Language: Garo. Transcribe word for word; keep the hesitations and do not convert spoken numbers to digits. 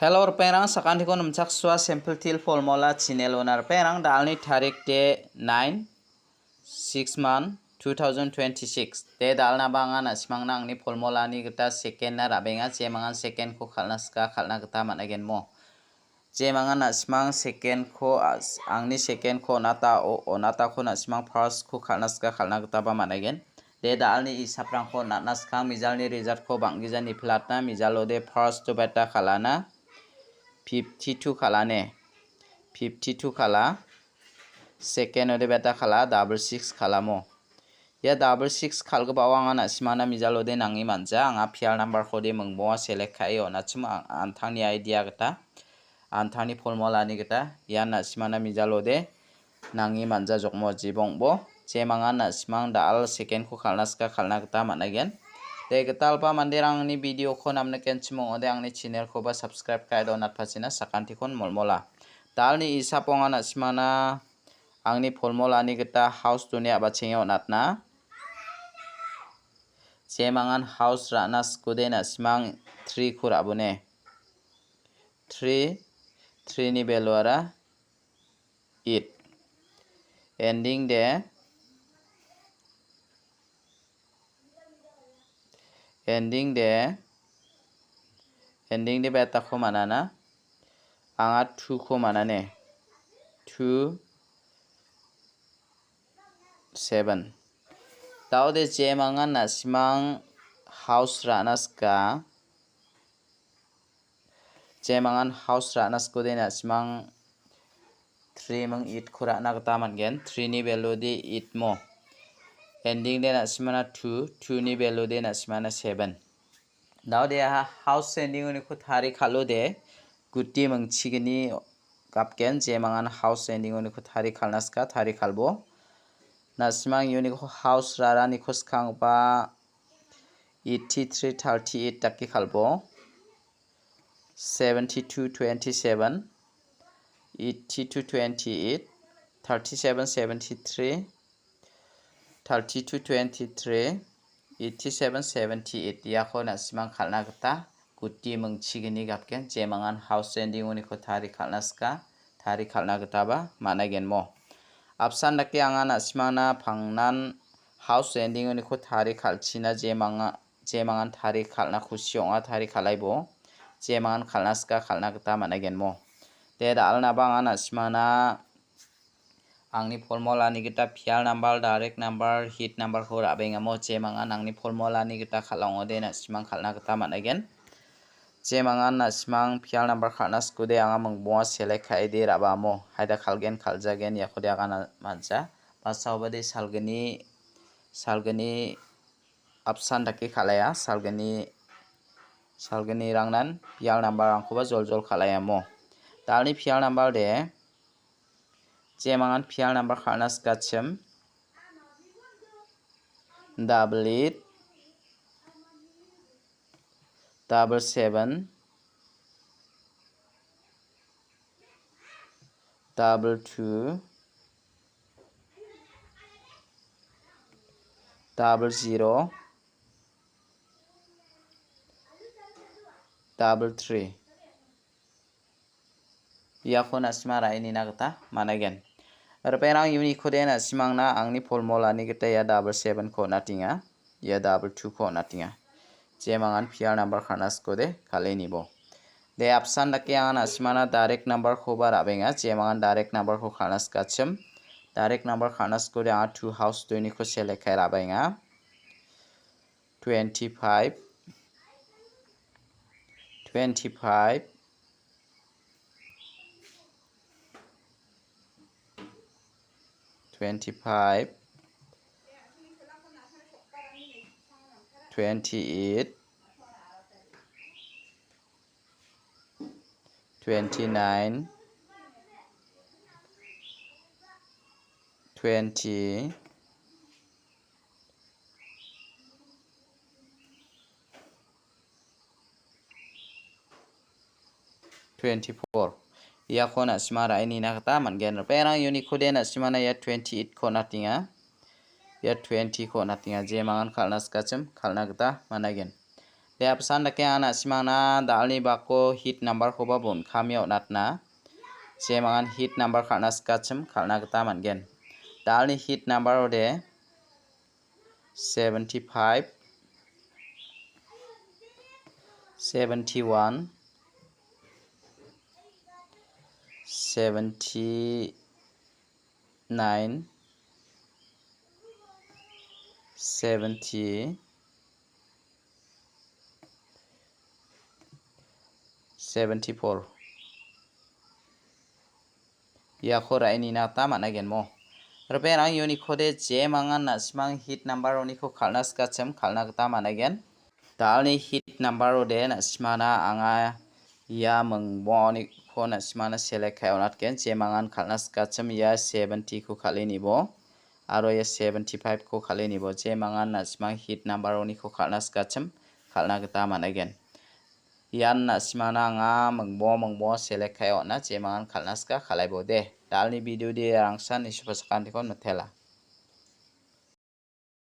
Hello, ripengrang, sakantiko nimchaksua Simple Teer Formula channel-ona ripengrang, dalni tarik de nine, six month, two thousand twenty-six. De dalnaba anga na·simangna angni formulani gita second-na ra·benga, jemangan second-ko kal·na sika, kal·na gita man·agenmo. Jemangan na·simang second-ko as-, angni second-ko on·ata, o-, on·atako na·simang first-ko kal·na sika, kal·na gitaba man·agen. De dalni isaprangko on·atna skang mijalni result-ko bang·gija niplatna, mijalo de first-o beta kal·ana, fifty-two kal·ane, fifty-two kal·a, second-o de beta kal·a, double six kal·amo. Ia double six kal·gipao anga na·simana mijalo de nange man·ja, anga pial number-ko de mingbonga select ka·e on·achim ang-, an·tangni idea gita, an·tangni formulani gita, ian na·simana mijalo de nange man·jajokmo jibongbo, jemangan na·simang dal second-ko kal·na sika kal·na gita man·aigen. De gitalba manderangni video-ko namnikenchim ong·ode angni channel-koba subscribe ka·e donatpachina sakantikon molmola. Dalni isapo anga na·simana angni formulani gita house-oni a·bachenge on·atna. Jemangan house ra·na skode na·simang three-ko ra·bone. Three, three-ni value-ara eight. Ending de, ending de, ending de betako man·ana. Anga two-ko man·ane. Two, seven. Daode jemangan na·simang house ra·na sika. Jemangan house ra·na skode na·simang three ming eight-ko ra·na gita man·gen. Three-ni value de eight mo. Ending de na·simana two, two-ni value de na·simana seven. Daode ha house ending-oniko tari kal·ode guti mingchigni gapgen, jemangan house ending-oniko tari kal·na sika, tari kalbo. Na·simang uniko house raraniko skanggipa eighty-three thirty-eight dake kalbo. Seventy-two twenty-seven, eighty-two twenty-eight, thirty-seven seventy-three, thirty-two twenty-three, eighty-seven seventy-eight iako na·simang kal·na gita guti mingchigni gapgen, jemangan house ending-oniko tari kal·na sika, tari kal·na gitaba man·aigenmo. Apsan dake anga na·simangna pangnan house ending-oniko tari kal·china jemanga, jemangan tari kal·na kusi ong·a, tari kal·aibo. Jemangan kal·na sika, kal·na gita man·aigenmo. De, da·alnaba anga na·simangna angni formulani gita pial number, direct number, hit number-ko ra·bengamo, jemangan angni formulani gita kal·a ong·ode na·simang kal·na gita man·aigen. Jemangan na·simang pial number kal·na skode anga mingbonga select ka·ede ra·bamo. Haida kal·gen, kal·jagen, iakode agana man·ja. Basaobade salgni, salgni apsan dake kal·aia, salgni, salgnirangnan pial number-rangkoba joljol kal·aiamo. Dalni pial number de, jemangan pial number kal·na sikachim, double eight, double seven, double two, double zero, double three. Iako na·sima ra·e nina gita man·aigen. Ripengrang, uniko de na·simangna angni formulani gita ia double seven-ko on·atenga, ia double two-ko on·atenga. Jemangan pial number kal·na sikode kal·e nibo. De, apsan dake anga na·simana direct number-koba ra·benga, jemangan direct number-ko kal·na sikachim. Direct number kal·na sikode anga two house doiniko select ka·e ra·benga. Twenty-five, twenty-five, twenty-five, twenty-eight, twenty-nine, twenty, twenty-four. Iako na·sima ra·e nina gita man·gen. Ripengrang, uniko de na·simana ia twenty-eight-ko on·atenga. Ia twenty-ko on·atenga. Jemangan kal·na sikachim kal·na gita man·aigen. De apsan dake anga na·simangna dalni bako hit number-koba bon·kame on·atna. Jemangan hit number kal·na sikachim kal·na gita man·gen. Dalni hit number-ode seventy-five, seventy-one, seventy-nine, seventy, seventy-four. Iako ra·e nina gita man·a genmo. Ripengrang uniko de jemangan na·simang hit number-oniko kal·na sikachim kal·na gita man·a gen. Dalni hit number-ode na·simana anga ia mingboaoniko na·simana select ka·e on·atgen. Jemangan kal·na sikachim ia seventy-ko kal·e nibo. Aro ia seventy-five-ko kal·e nibo. Jemangan na·simang hit number-oniko kal·na sikachim kal·na gita man·a gen. Ian na·simana anga mingbo mingbo select ka·e on·a, jemangan kal·na sika kal·aibo de. Dalni video de rangsan nisupasakantikon mitela.